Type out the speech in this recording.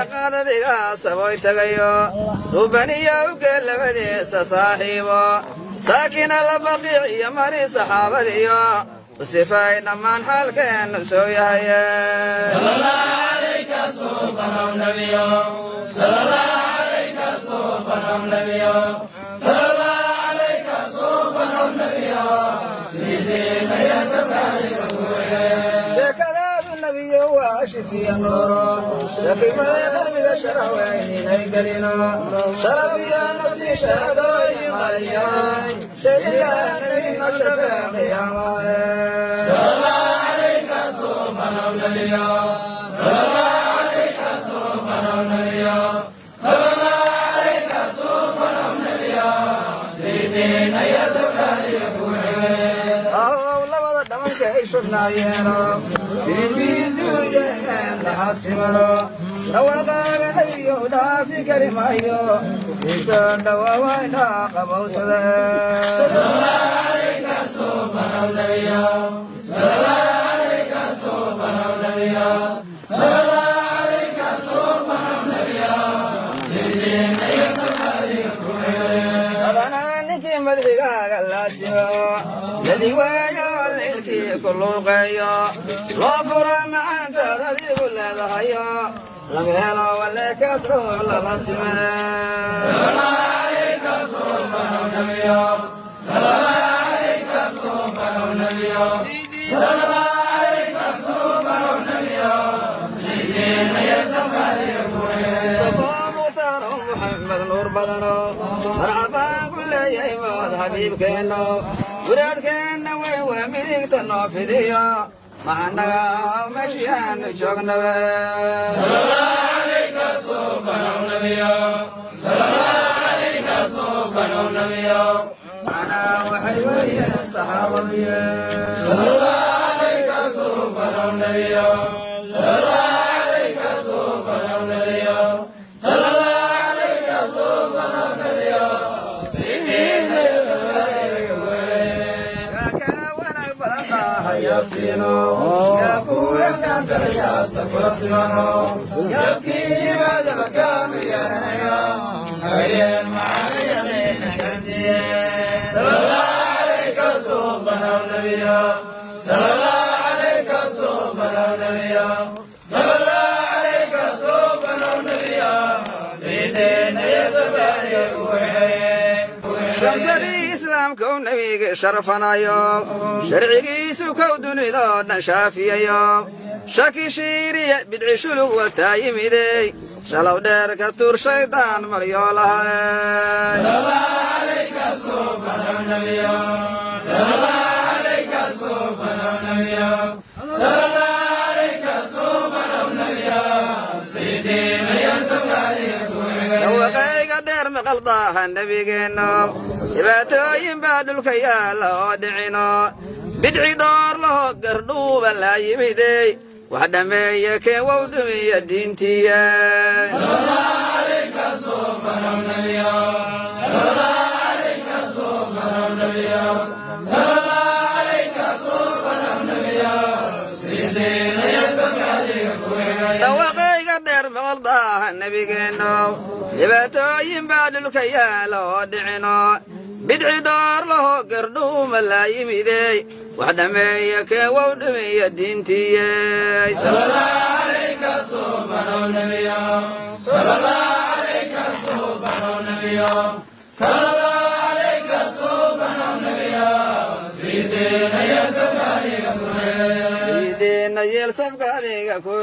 Dhaqaadadiga saboy tagayo, suubaniya ugeel labadiisa saaxiibo, saakina la baqiic iyo mari saxaabadiyo usifay dhammaan xaalkeennu soo yahaye. صلى الله عليك سبحانه نبيو، صلى الله عليك سبحانه نبيو، صلى الله عليك سبحانه نبيو، سيدنا يا سفاري. Sheekadaadu, nebiyo, waa shifiya nuuro, shakimada qalbiga sharax weyninay gelino, sharaf iyo nasi shahaadooyin qaaliyo, shayga nebino shafee qiyaamahe. صلى الله عليك سبحانه نبيو، صلى الله عليك سبحانه نبيو، صلى الله عليك سبحانه نبيو، سيدنا يا سفاري. Ahow labada dhamanka ay shubnaayeeno, bididkiisi u yeeheen dhaxad simano, dhawaaqaaga, nebiyow, dhaafi kari maayo, iisoo dhawaawaydha qabowsada. صلى الله عليك سبحانه نبيو، صلى الله عليك سبحانه نبيو، صلى الله عليك سبحانه نبيو، سيدنا يا سفاري. Adanaa ninkii madxigaaga laasimo, ladi waayo laylkii ku luuqeeyo, loo fura macaantaad adigu leedahayo, lama helo waleekaas ruux lala sime. صلى الله عليك سبحانه نبيو، صلى الله عليك سبحانه نبيو، صلى الله عليك سبحانه نبيو، سيدنا يا سفاري. Mustafa Mukhtaar Muxamed nuur badano, marxabaan ku leeyahay mood xabiibkeenno, muraadkeenna weyn waa midigta noo fidiyo, macanaga meeshiyaanu joognaba. صلى الله عليك سبحانه نبيو، صلى الله عليك سبحانه نبيو. Macnaa waxay wariyeen saxaabadiye. صلى الله عليك سبحانه نبيو، صلى الله عليك سبحانه نبيو، صلى الله عليك سبحانه نبيو، سيدنا Yaa kaa wanaag badan daahayasiino, yaa kuweelkaan darayaasa kula simano, yaabkii yimaadaba kaanu yeeranayo, nagayeen macaayaqeena gaarsiiye. صلى الله عليك سبحانه نبيو، صلى الله عليك سبحانه نبيو، صلى الله عليك سبحانه نبيو، سيدنا يا سفاري. Shamsadii islaamka u nebiga sharfanayo, sharcigiisu kow dunidoo dhan shaafiyayo, shaki shiiriye bidci shulug wataa yimidey, shalow dheer ka tuur shaydaan maryoolaha. صلى الله عليك سبحانه نبيو، صلى الله عليك سبحانه نبيو، صلى الله عليك سبحانه نبيو، سيدنا يا سفاري. Dhawaqayga dheer maqal daaha nebigeenno, dhibaatooyin baa dhulka yaalla oo dhicino, bidci dhoor laho gardhuuba laa yimidey, wax dhammeeye keen wow dhumiya diintiye. صلى الله عليك سبحانه نبيو، صلى الله عليك سبحانه نبيو، صلى الله عليك سبحانه نبيو، سيدنا يا سفاري. Dhawaqayga dheer maqal daaha nebigeenno, dhibaatooyin baa dhulka yaalla oo dhicino, bidci dhoor laho gardhuuma laa yimidey, wax dhammeeye keen wow dhumiya diintiye. صلى الله عليك سبحانه نبيو، صلى الله عليك سبحانه نبيو، صلى الله عليك سبحانه نبيو، سيدنا يا سفاري. Sideena yeel safka adiga ku